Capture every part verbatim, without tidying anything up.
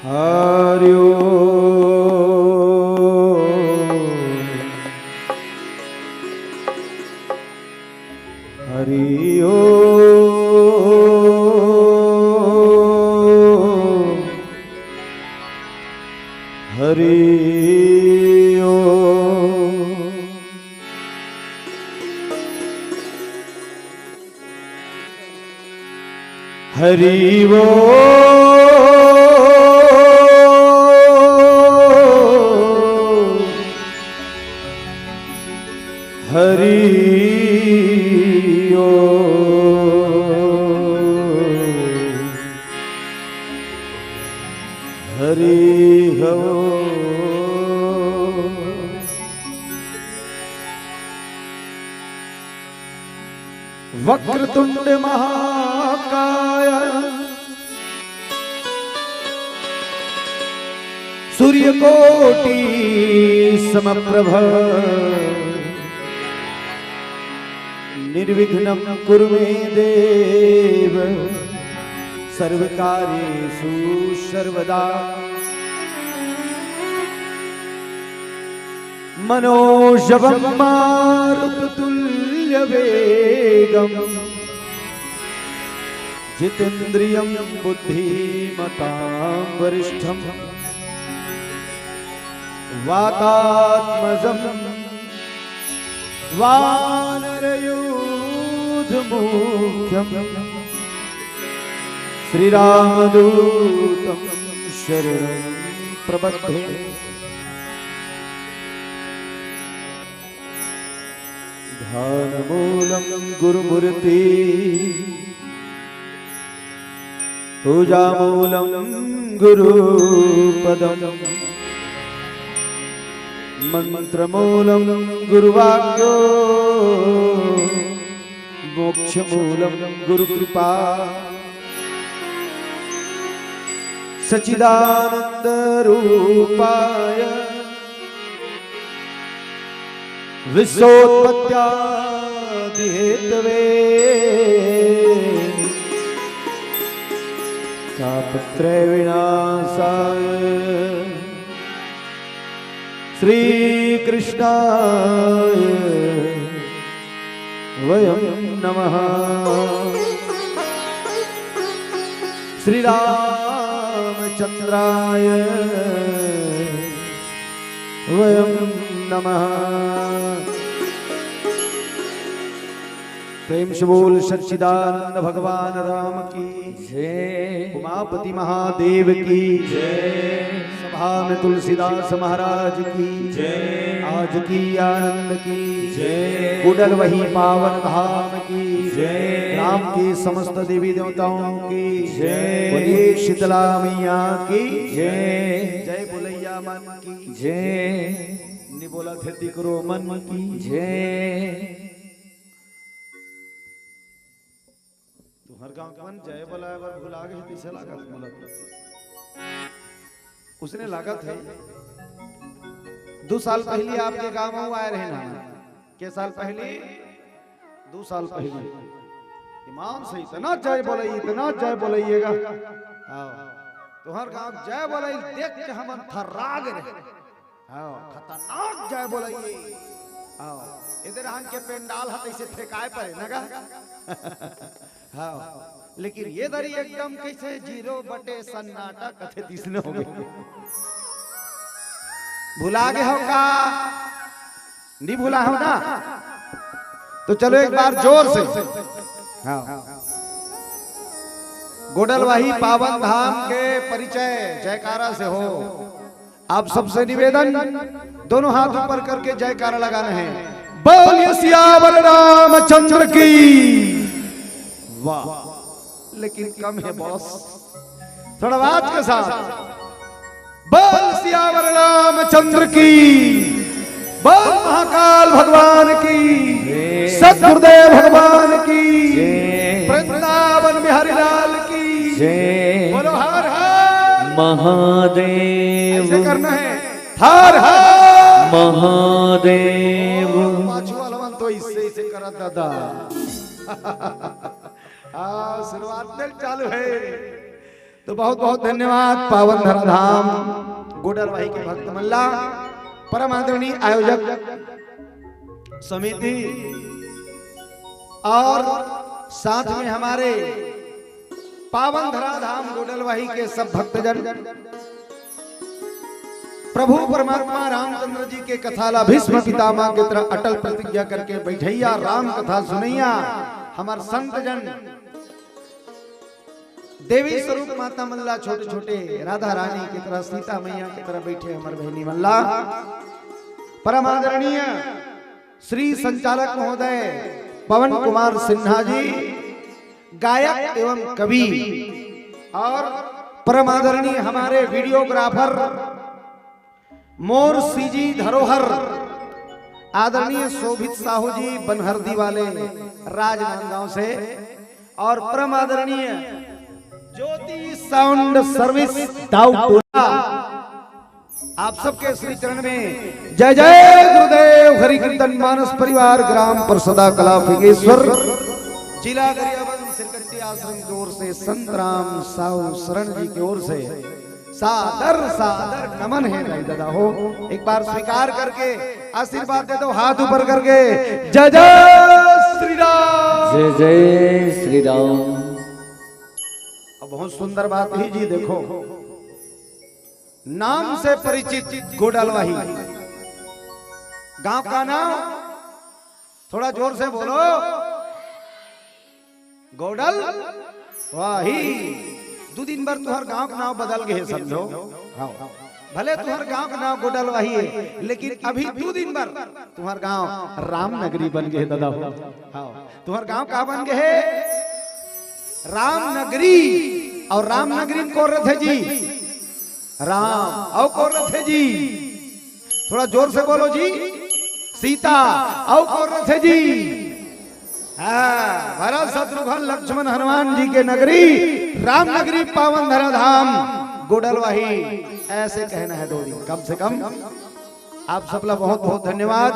हरि ओम। हरि ओम। हरि ओम। हरि ओम। हरि ओम। हरि ओम। वक्रतुंड महाकाय सूर्यकोटि समप्रभ निर्विघ्नं कुरु मे देव सर्वकार्येषु सर्वदा। मनोजवं मारुततुल्यवेगं जितेन्द्रियं बुद्धिमतां वरिष्ठं वातात्मजं वानरयूथमुख्यं श्रीरामदूतं शरणं प्रपद्ये। ध्यानमूलं गुरुमूर्ति, पूजामूलं गुरुपदं, मन्त्रमूलं गुरुवाक्यो, मोक्षमूलं गुरुकृपा। सच्चिदानन्दरूपाय विश्वोत्पत्त्यादिहेतवे तापत्रयविनाशाय श्रीकृष्णाय वयं नमः। श्रीरामचन्द्राय वयं नमः। प्रेम से बोल सच्चिदानंद भगवान राम की जय। उमापति महादेव की जय। सभा में तुलसीदास महाराज की जय। आज की आनंद की जय। कुंडल वही पावन धाम की जय। ग्राम के समस्त देवी देवताओं की जय। बोलिए शीतला मैया की जय। जय बोलैया मन की जय। नी बोला थे तिकरो मन की जय। तुंहर गांव के मन जय बोलाय बर भुला गे हे, तइसे लागत मोला तो। उसने लागत हे, दू साल पहिली आपके गांव में आय रहे ना, के साल पहिली? दू साल पहिली। ईमान से इतना जय बोलई, इतना जय बोलई गा। हाँ, तुंहर गांव जय बोलई देख के हमन थर्रा गे रहे। हाँ, खतरनाक जय बोलइए। हाँ, एदे रहन के पंडाल ह तइसे फेंकाय परे न गा। हाँ, लेकिन ए दरी एकदम कइसे जीरो बटे सन्नाटा कथे तइसने हो गे। भुला गे हव का? नी भुला हव ना? तो चलो एक बार जोर से। हाँ। गोंडलवाही पावन धाम के परिचय जयकारा से हो। आप सबसे निवेदन, दोनों हाथ ऊपर करके जयकारा लगाना है। बोलिए सियावर रामचंद्र की। वाह, लेकिन कम है बॉस, थोड़ा आवाज के साथ। बोल सियावर रामचंद्र की, बोल महाकाल भगवान की, सतगुरुदेव भगवान की, वृंदावन बिहारी लाल की। बोलो हर हर महादेव। ऐसे करना है, हर हर महादेव। पाछू वाला मन तो इससे, इसे करत दादा। हाँ, शुरुआत में चालू है। तो बहुत बहुत धन्यवाद पावन धराधाम गोडलवाही के भक्त मन ला, परम आदरणीय आयोजक समिति और साथ में हमारे पावन धराधाम गोडलवाही के सब भक्तजन। प्रभु परमात्मा रामचंद्र जी के कथा ला भीष्म पितामह के तरह अटल प्रतिज्ञा करके बैठैया, राम कथा सुनैया हमर संत जन, देवी स्वरूप माता मन ला, छोटे छोटे राधा रानी की तरह, सीता मैया की तरह बैठे हमर बहनी मन ला, परम आदरणीय श्री संचालक महोदय पवन कुमार सिन्हा जी, गायक एवं कवि, और परम आदरणीय हमारे वीडियोग्राफर मोर सीजी धरोहर आदरणीय शोभित साहू जी बनहरदी वाले राजनांदगांव से, और परम आदरणीय ज्योति साउंड सर्विस दाऊ टोला, आप सबके श्री चरण में जय जय गुरुदेव हरि कीर्तन मानस परिवार ग्राम परसदा कला फिंगेश्वर, जिला गरियाबंद सिरकट्टी आश्रम की ओर से संत राम साहू शरण जी की ओर से सादर सादर नमन है दाई दादा हो। एक बार स्वीकार करके आशीर्वाद दे दो, हाथ ऊपर करके। जय जय श्री राम। जय जय श्री राम। अब बहुत सुंदर बात ही जी, देखो, नाम से परिचित गोडलवाही, गांव का नाम, थोड़ा जोर से बोलो, गोडलवाही। दू दिन बर तुहर गांव के नाम बदल गए, समझो। हाँ, भले तुहर गांव के नाम गोडलवाही है, लेकिन अभी दू दिन बर तुहर गांव रामनगरी बन गए दादा हो। हाँ, तुहर गांव का बन गए? रामनगरी। और रामनगरी में कौन रथे जी? राम। और कौन रथे जी? थोड़ा जोर से बोलो जी। सीता। और कौन रथे जी? हाँ, भरत शत्रुघ्न लक्ष्मण हनुमान जी के नगरी, रामनगरी पावन धरा धाम गोडलवाही। ऐसे कहना है दो दिन कम से कम। आप सबला बहुत बहुत धन्यवाद।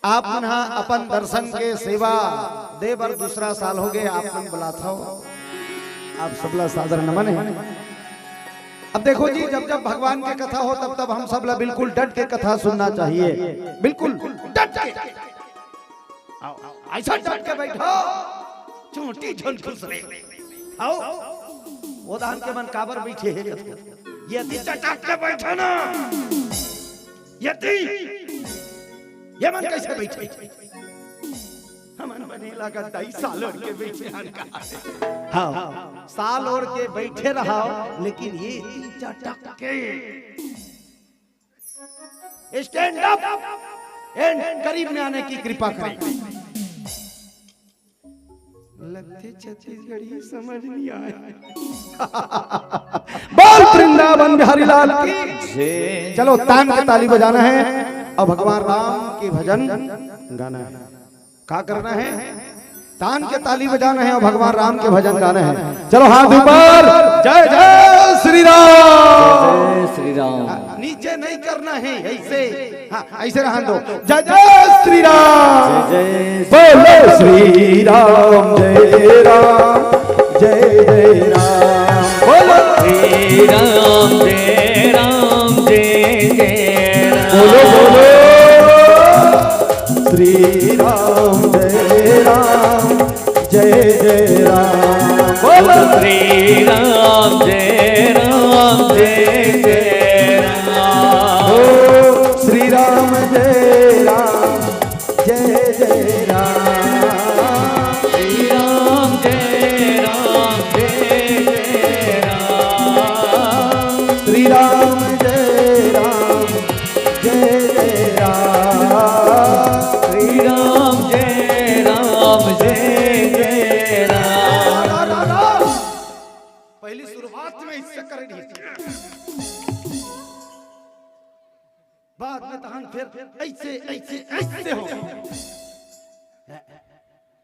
आप मन ह अपन दर्शन के सेवा दे बर दूसरा साल हो गए, आप मन बुलात हव, आप सबला सादर नमन है। अब देखो जी, जब जब भगवान के कथा हो तब तब हम सबला बिल्कुल डट के कथा सुनना चाहिए, बिल्कुल डट के। आओ, ऐसा डट के बैठो, चोटी झन खुसरे। आओ, वो धान के मन काबर बैठे है? ये दी चटक के बैठो ना। यति, ये मन कैसे बैठे? हमन बने लगा दाई साल ओढ़ के बैठे हन का। हाँ, साल ओढ़ के बैठे रहा, लेकिन ये दी चटक के। Stand up and करीब में आने की कृपा करें। लगथे छत्तीसगढ़ी समझ नहीं आए। बोल वृंदावन बिहारी लाल की। जय। चलो, तान के ताली बजाना है और भगवान राम के भजन गाना है। का करना है? तान के ताली बजाना है और भगवान राम के भजन गाना है। चलो, हाथ ऊपर। जय जय श्री राम। जय श्री राम। नीचे नहीं करना है, ऐसे। हाँ, ऐसे रहन दो। जय जय श्री राम। जय जय। बोलो श्री राम, जय राम, जय जय राम। बोलो श्री राम, जय राम, जय जय राम। बोलो, बोलो। श्री राम, जय राम, जय जय राम। बोलो श्री राम, जय राम, जय जय राम। ओ श्री राम, जय राम, जय जय राम। श्री राम, जय राम, जय जय राम। श्री राम, जय राम, जय जय राम। श्री राम, जय राम, जय जय राम। पहली शुरुआत में इससे कर दी, बाद में तहन फिर ऐसे, ऐसे, ऐसे हो।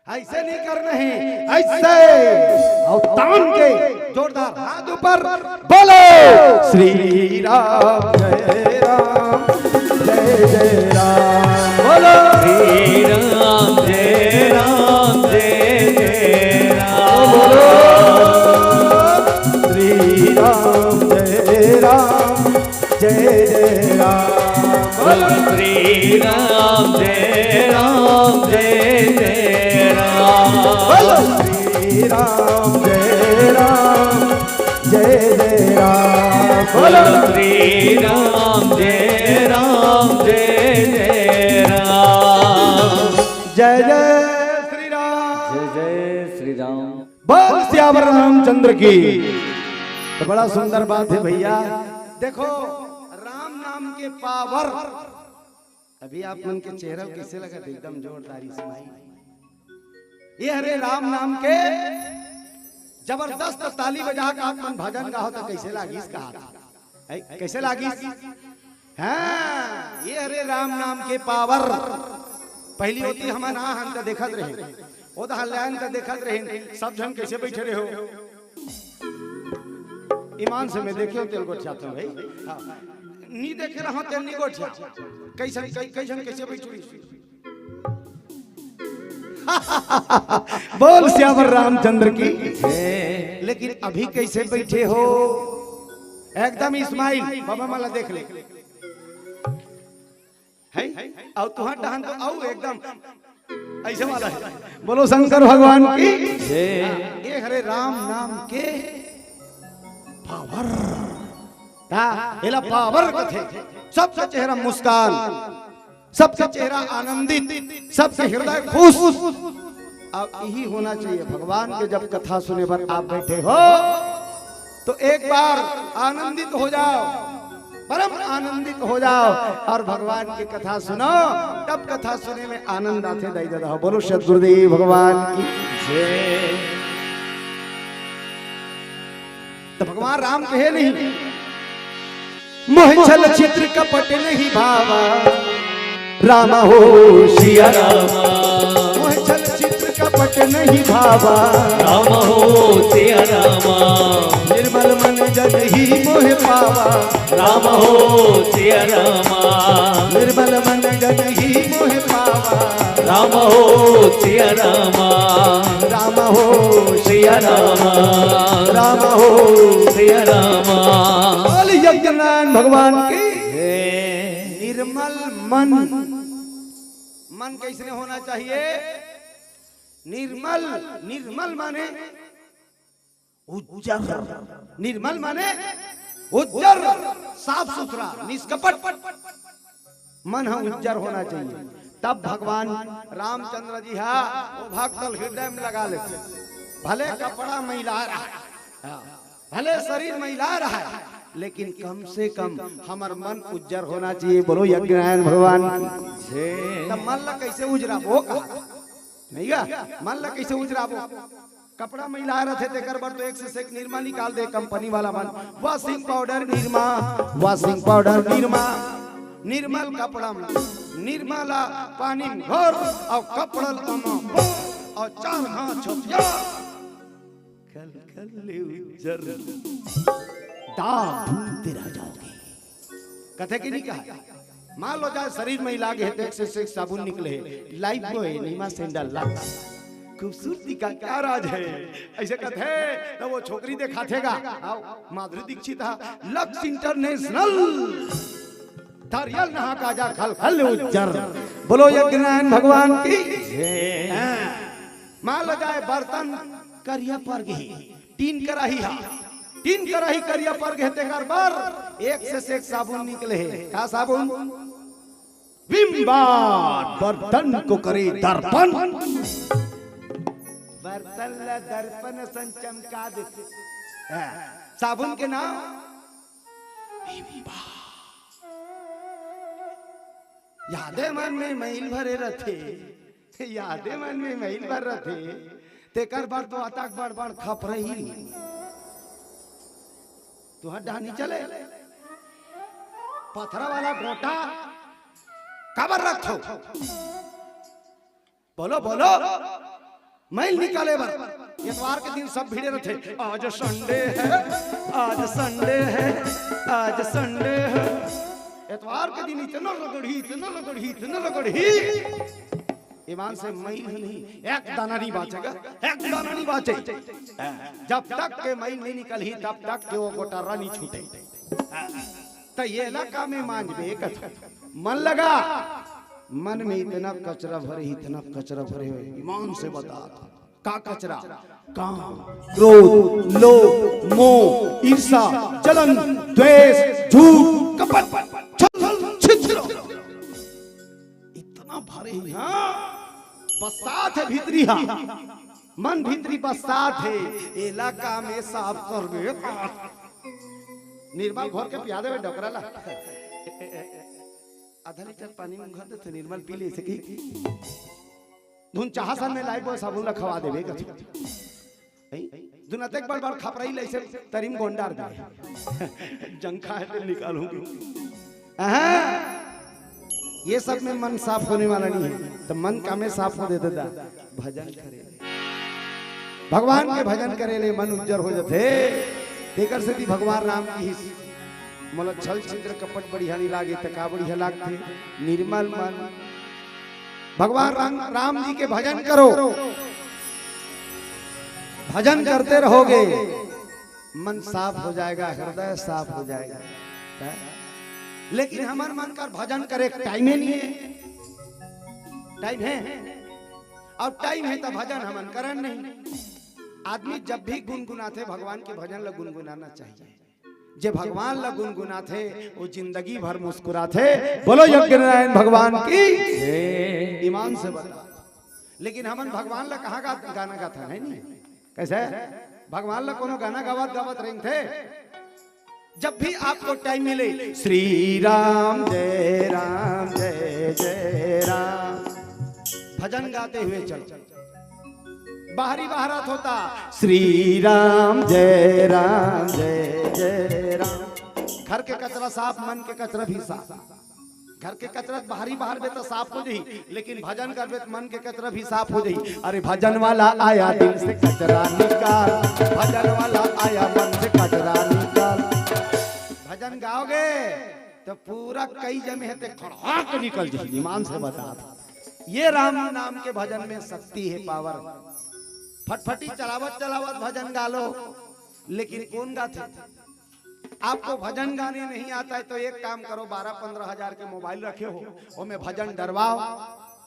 ऐसे नहीं करना है, ऐसे। और तान के जोरदार हाथ ऊपर, बोलो श्री राम, जय राम, जय जय राम। बोलो श्री राम, जय राम, जय जय राम। बोलो राम जय राम जय जय राम। बोलो श्री राम जय राम जय जय राम। जय जय श्री राम। जय जय श्री राम। बोल सियावर रामचंद्र की। तो बड़ा सुंदर बात है भैया। देखो, राम नाम के पावर। अभी आप मन के चेहरा कैसे लगा? एकदम जोरदार स्माइल। ये हरे राम नाम के जबरदस्त ताली बजा के आप मन भजन गाओ तो कैसे लागिस कहा था? ऐ, कैसे लागिस? हाँ, ये हरे राम नाम के पावर। पहली होती हमन आ हन त देखत रहे, ओ दहल्यान त देखत रहे, सब झन कैसे बैठे रहे हो? ईमान से मैं देखे हो तेल गोठियाते हो भाई। हाँ। नी देखे रहो तेल नी गोठिया। कैसन, कै-, कैसन कैसे बैठे रहे? बोल सियावर रामचंद्र की। लेकिन अभी कैसे बैठे हो? एकदम स्माइल, बाबा माला देख ले। है? और तुहार डहान तो आऊ एकदम ऐसे वाला है। बोलो शंकर भगवान की। जय। ये हरे राम नाम के पावर। का? एला पावर कथे। सबका चेहरा मुस्कान, सबका चेहरा आनंदित, सबके हृदय खुश। अब यही होना चाहिए। भगवान के जब कथा सुने बर आप बैठे हो, तो एक बार आनंदित हो जाओ, परम आनंदित हो जाओ और भगवान की कथा सुनो। तब कथा सुने में आनंद आथे। दाई ददा हो, बोलो सतगुरुदेव भगवान की जय। तो भगवान राम कहे नहीं, मोह छल छिद्र कपट नहीं भावा, राम हो सिया राम। मोह छल छिद्र कपट नहीं भावा, राम हो सिया राम। निर्मल मन जन ही मोह पावा, राम हो सिया राम। निर्मल मन जन ही मोह पावा, राम हो सिया राम। राम हो सिया राम। राम हो सिया राम। बोल यज्ञ नारायण भगवान की। निर्मल मन। मन कैसने होना चाहिए? निर्मल। निर्मल माने उज्जर। निर्मल माने उज्जर, साफ सुथरा, निष्कपट। मन ह उज्जर होना चाहिए। तब भगवान रामचंद्र जी हा वो भक्त ल हृदय में लगा लेथे। भले कपड़ा मैला रहा, हाँ, भले शरीर मैला रहा, लेकिन कम से कम हमर मन उज्जर होना चाहिए। बोलो यज्ञ नारायण भगवान की। तब मन ला कैसे उजराबो? नहीं गा, मन ला कैसे उजराबो? कपड़ा मैला रथे तेकर बर तो एक से एक निरमा निकाल दे कंपनी वाला मन। Washing powder Nirma, washing powder Nirma, निर्मल कपड़ा में निरमा ला पानी में घोर और कपड़ा ला ओमा बोर और चार हाथ छोपिया। खल खल ले उज्जर। दाग ढूंढते रह जाओगे। कथे कि नहीं कहा? मान लो जाए शरीर में लागे है तो एक से एक साबुन निकले है, लाइफ बॉय, निरमा, सैंडल, लक्स। खूबसूरती का क्या राज है? ऐसे कथे तो वो छोकरी देखाथेगा। आओ, माधुरी दीक्षित हा, लक्स इंटरनेशनल। धारियल नहा काजा खल खल उज्जर। बोलो यज्ञ नारायण भगवान की। हाँ। मान लो जाए बर्तन करिया पर गए, टीन कराही हा, टीन कराही करिया पर गए, तेकर बर एक से एक साबुन निकले है। का साबुन? विम बार बर्तन को करे दर्पण। बर्तन ला दर्पण सन चमका देथे। हाँ, साबुन के नाम विम बार। यादे मन में मैल भरे रथे, यादे मन में मैल भर रथे, तेकर बर तो अतक बड़ बड़ खपरही। तुहर डहानी चले, पथरा वाला गोटा काबर रखथो? बोलो, बोलो। मैल निकाले बर एतवार के दिन सब भिड़े रथे। आज संडे है, आज संडे है, आज संडे है। एतवार के दिन इतना रगड़ही, इतना रगड़ही, इतना रगड़ही। ईमान से मैल नहीं, एक दाना नहीं बाचेगा, एक दाना नहीं बाचे। जब तक के मैल नहीं निकलही, तब तक के वो गोटारा नहीं छूटे। त ये ला का में मांजबे कथे। मन लगा, मन में इतना कचरा भरे, इतना कचरा भरे हो, ईमान से बता। का कचरा? काम, क्रोध, लोभ, मोह, ईर्षा, जलन, द्वेष, झूठ, कपट, छल, छिद्र। इतना भारी, हाँ, बस्सात हे भीतरी, हाँ, मन भीतरी बस्सात हे। एला का में साफ करबे? निरमा घोर के पिया देबे डोकरा ला। आधा लीटर पानी में घोर देथे, निरमा पी ले सकी। धुन चाहा सन में लाइफ बॉय साबुन ला खवा देबे कछु। हैं? धुन अतेक बड़ बड़ खपरई लइसे तरिम गोंडार दे। जंखा हे तेल निकालूंगी। अहाँ, ये सब में मन साफ होने वाला नहीं है, तो मन का में साफ हो देते दा। भजन करे, भगवान के भजन करे ले मन उज्जर हो जाथे। तेकर सेती भगवान राम की ही मोला छल छिद्र कपट बढ़िया नहीं लागे, त का बढ़िया लागथे? निर्मल मन। भगवान राम, राम जी के भजन करो, भजन करते रहोगे, मन साफ हो जाएगा, हृदय साफ हो जाएगा। हैं? लेकिन हमर मन कर भजन करे के टाइम ही नहीं है। टाइम है, और टाइम है तो भजन हमन करन नहीं। आदमी जब भी गुनगुनाथे, भगवान के भजन ला गुनगुनाना चाहिए। जे भगवान ला गुनगुनाथे, वो जिंदगी भर मुस्कुराथे। बोलो यज्ञ नारायण भगवान की। ईमान से बता, लेकिन हमन भगवान ला कहाँ गा, गाना गाथन, है नहीं? कैसे? भगवान ला कोनो गाना गावत गावत रेंगथे। जब भी आपको टाइम मिले, श्री राम जय राम जय जय राम, भजन गाते हुए चलो। बाहरी बाहरत होता, श्री राम जय राम जय जय राम। घर के कचरा साफ, मन के कचरा भी साफ। घर के कचरा बाहरी बाहर बे तो साफ हो जाही, लेकिन भजन करबे तो मन के कचरा भी साफ हो जाही। अरे भजन वाला आया दिल से कचरा निकाल, भजन वाला आया मन से कचरा निकाल। भजन गाओगे तो पूरा कई जमे हे ते खड़ा के निकल जाही। ईमान से बता, ये राम नाम के भजन में शक्ति है, पावर। फटफटी चलावत चलावत भजन गा लो, लेकिन कौन गाथे? आपको भजन गाने नहीं आता है तो एक काम करो, बारह पन्द्रह हजार के मोबाइल रखे हो, ओमे भजन डरवाओ,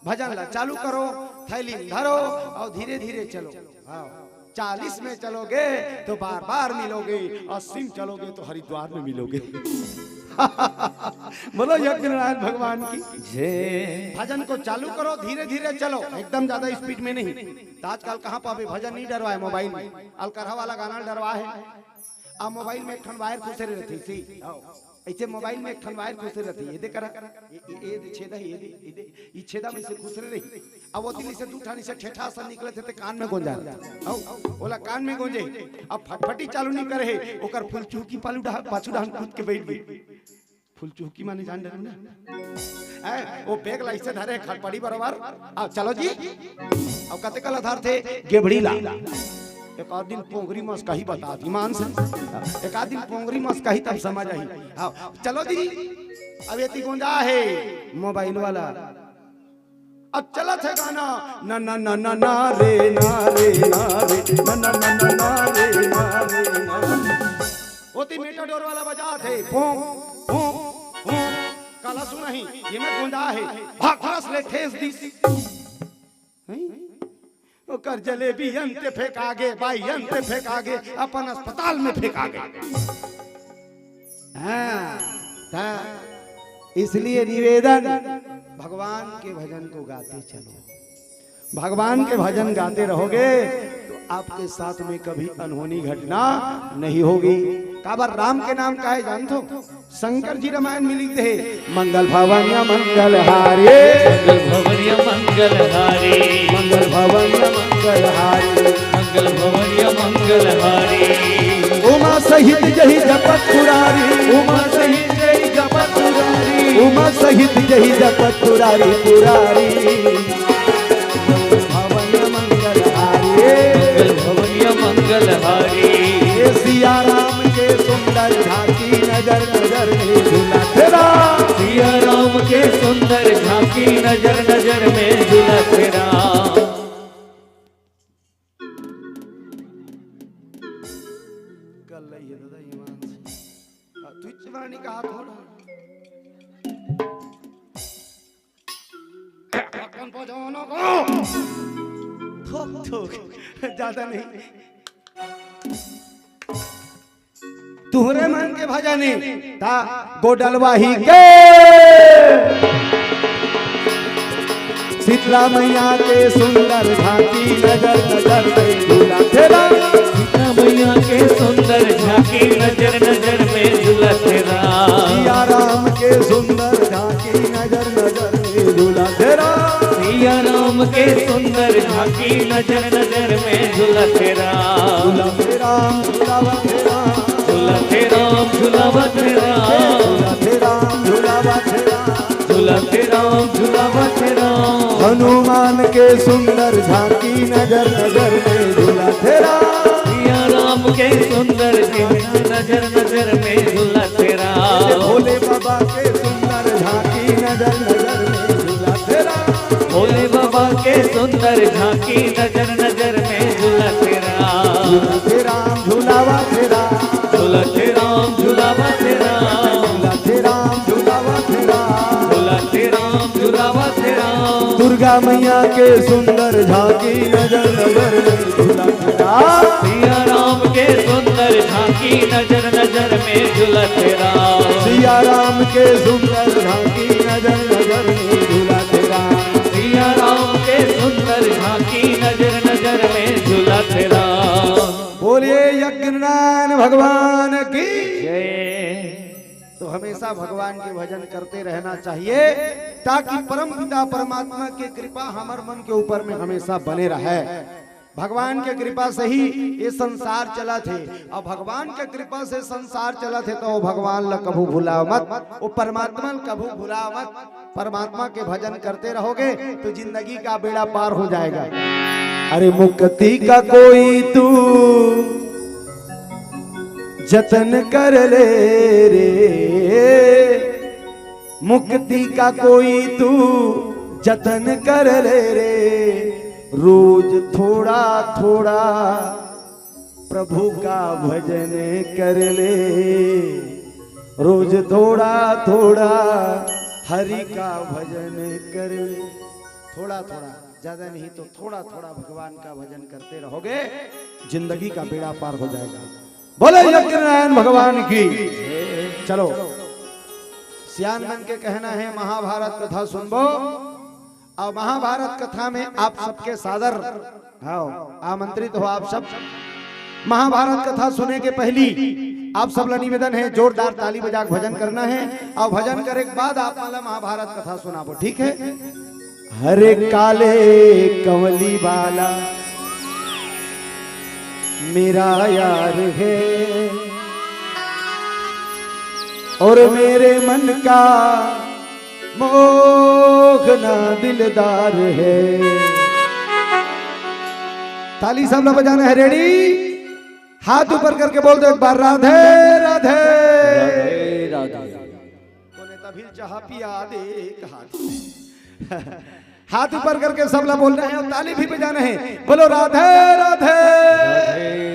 भजन ला चालू करो, थैली में धरो और धीरे धीरे चलो। हाँ, चालीस में चलोगे तो बार बार मिलोगे, अस्सी में चलोगे तो हरिद्वार में मिलोगे। बोलो यज्ञ नारायण भगवान की। भजन को चालू करो, धीरे धीरे चलो, एकदम ज्यादा स्पीड में नहीं। तो आजकल कहाँ पाबे भजन नहीं डरवाए मोबाइल में, अलकरहा वाला गाना डरवा है। आ मोबाइल में एक ठन वायर खुसरे रहिथे, ऐसे। आओ। ऐसे मोबाइल में एक ठन वायर खुसरे रहिथे, ये दे करा, ये, ये, ये दे छेदा, ये दे, ये दे, ये छेदा में से खुसरे रही। अब वो दिल्ली से दू ठानी से ठेठा सा निकले थे, ते कान में गोंजा रहा। आओ, बोला कान में गोंजे। अब फटफटी चालू नहीं करे है, ओकर फुल चूकी पालू डहा-, पाछू डहान कूद के बैठ गई। फुल चूकी माने जान डरू ना। ए, वो बैग ला ऐसे धरे, खड़पड़ी बरोबर। आओ, चलो जी। अब कते कला धरथे, गेबड़ी ला। एक आध दिन पोंगरी मस कही बता, ईमान से। एक आध दिन पोंगरी मस कही तब समझ आही। आओ, चलो जी। अब एती गोंजा है, मोबाइल वाला। अब चलत है गाना, ना, ना, ना, ना, ना, रे, ना, रे, ना, रे, ना, ना, ना, ना, ना, रे, ना, रे, ना। ओती मेटाडोर वाला बजात है, भों, भों, भों। काला सुनही, ये में गोंजा है, भाखरस ले ठेस दिस। हैं? ओकर जलेबी अंत फेंका गे, बाई अंत फेंका गे, अपन अस्पताल में फेंका गे। हाँ, त इसलिए निवेदन, भगवान के भजन को गाते चलो। भगवान के भजन गाते रहोगे तो आपके साथ में कभी अनहोनी घटना नहीं होगी। काबर राम के नाम का है जानथो? शंकर जी रामायण में लिखते हैं, मंगल भवन या मंगल हारी, मंगल भवन या मंगल हारी, मंगल भवन या मंगल हारी, मंगल भवन या मंगल हारी। उमा सहित जहि जपत पुरारी, उमा सहित जहि जपत पुरारी, उमा सहित जहि जपत पुरारी, पुरारी। भवन मंगल हारी। मंगल भवन या मंगल हारी। ये सिया राम के सुंदर झांकी नजर नजर में झूला तेरा। सिया राम के सुंदर झांकी नजर नजर में झूला तेरा। कर लई है दादा ईमान से। आ, तू जवानी कहा थोड़ा। ढक्कन बजाना को। थोक थोक, ज्यादा नहीं। तुहरे मन के भजन हे, ता गोडलवाही के शीतला मैया के सुंदर झांकी, नजर नजर में झूला तेरा। शीतला मैया के सुंदर झांकी, नजर नजर में झूला तेरा। सिया राम के सुंदर झांकी, नजर नजर में झूला तेरा। सिया राम के सुंदर झांकी, नजर नजर में झूला तेरा। झूला तेरा, झूलावा तेरा। झूला तेरा, झूलावा तेरा। झूला तेरा, झूलावा तेरा। झूला तेरा, झूलावा तेरा। हनुमान के सुंदर झांकी, नजर नजर में झूला तेरा। सिया राम के सुंदर झांकी, नजर नजर में झूला तेरा। भोले बाबा के सुंदर झांकी, नजर नजर में झूला तेरा। भोले बाबा के सुंदर झांकी, नजर नजर में झूला तेरा। झूला तेरा, झूलावा तेरा। झूला तेरा, झूलावा तेरा। झूला तेरा, झूलावा तेरा। झूला तेरा, झूलावा तेरा। दुर्गा मैया के सुंदर झांकी, नजर नजर में झूला तेरा। सिया राम के सुंदर झांकी, नजर नजर में झूला तेरा। सिया राम के सुंदर झांकी, नजर नजर में झूला तेरा। सिया राम के सुंदर झांकी, नजर नजर में झूला तेरा। बोलिए यज्ञ नारायण भगवान की। जय। तो हमेशा भगवान के भजन करते रहना चाहिए, ताकि परम पिता परमात्मा के कृपा हमर मन के ऊपर में हमेशा बने रहे। भगवान के कृपा से ही ये संसार चलत हे, अउ भगवान के कृपा से संसार चलत हे, तो वो भगवान ला कभू भुलाव मत, वो परमात्मा ला कभू भुलाव मत। परमात्मा के भजन करते रहोगे, तो जिंदगी का बेड़ा पार हो जाएगा। अरे मुक्ति का कोई तू जतन कर ले रे, मुक्ति का कोई तू जतन कर ले रे, रोज थोड़ा थोड़ा प्रभु का भजन कर ले, रोज थोड़ा थोड़ा हरि का भजन कर ले। थोड़ा थोड़ा, ज्यादा नहीं तो थोड़ा थोड़ा भगवान का भजन करते रहोगे, जिंदगी का बेड़ा पार हो जाएगा। बोले यज्ञ नारायण भगवान की। चलो, सियान मन के कहना है, महाभारत कथा सुनबो। अउ महाभारत कथा में आप सबके सादर, हाँ, आमंत्रित हो आप सब। महाभारत कथा सुने के पहली आप सब ला निवेदन है, जोरदार ताली बजा के भजन करना है, अउ भजन करे के बाद आप मन ला महाभारत कथा सुनाबो, ठीक है? हरे काले कंवली वाला मेरा यार है, और मेरे मन का मोहना दिलदार है। ताली सब लोग बजाना है, रेडी? हाथ ऊपर करके बोल दो एक बार, राधे राधे। राधे राधे। कोने तभी चाह पिया दे एक हाथ। हाथ ऊपर करके सबला बोलना है और ताली भी बजाना है। बोलो राधे राधे।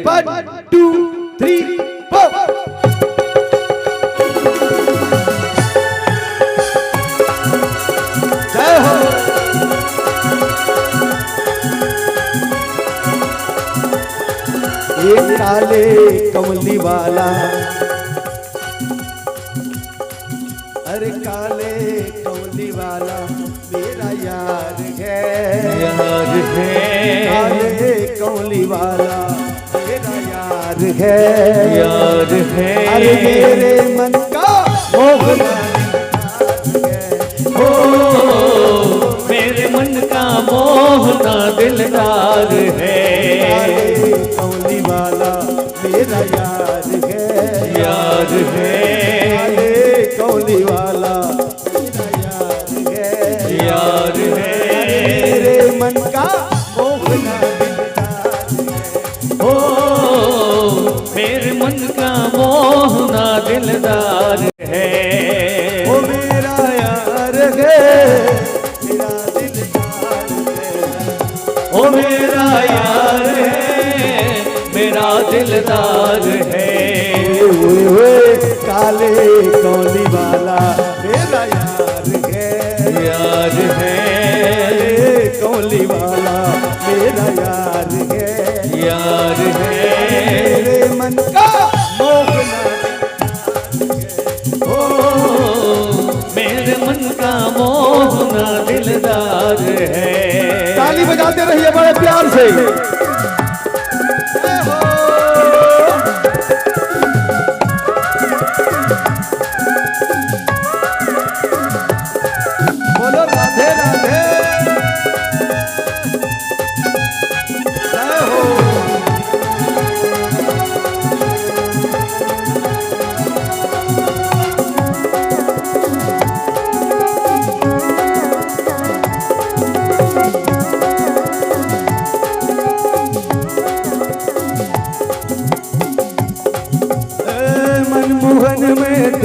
राधे। One, two, three, four। जय हो। ये काले कंवली वाला, अरे काले कंवली वाला मेरा यार है। यार है। काले कंवली वाला मेरा यार है। यार है। अरे मेरे मन का मोहना दिलदार है। हो, मेरे मन का मोहना दिलदार है। काले कंवली वाला मेरा यार है। यार है। काले कंवली वाला मेरा यार है। यार है। मेरे मन का मोहना दिलदार है। हो, मेरे मन का मोहना दिलदार है। ओ मेरा यार है, मेरा दिलदार है। ओ मेरा यार है, मेरा दिलदार है। ओए, ओए, ओए, काले कंवली वाला मेरा यार है। यार है। काले कंवली वाला मेरा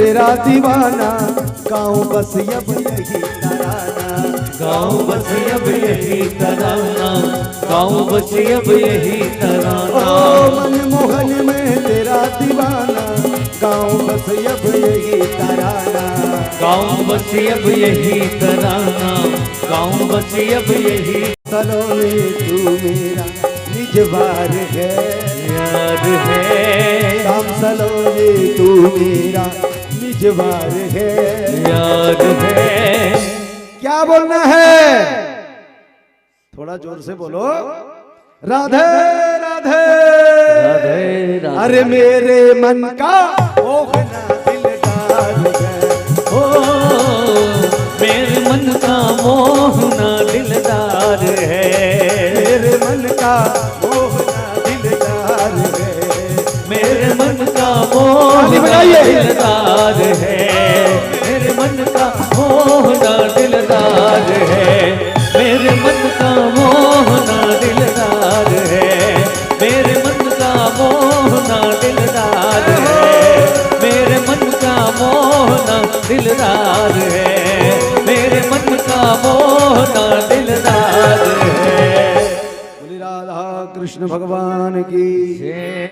तेरा दीवाना, गाँव बस अब यही तराना। गाँव बस अब यही तराना, गाँव बस अब यही तराना। ओ मनमोहन मैं तेरा दीवाना, गाँव बस अब यही तराना। गाँव बस अब यही तराना, गाँव बस अब यही। सलोनी तू मेरा निजवार है। यार है। श्याम सलोनी तू मेरा निजवार है। यार है। क्या बोलना है? थोड़ा जोर से बोलो। राधे राधे। राधे राधे। अरे मेरे मन का मोहना दिलदार है। ओ मेरे मन का मोहना दिलदार है। मेरे मन का मोहना दिलदार है। मेरे मन का ताली मोहना बजाइए। दिलदार है। मेरे मन का मोहना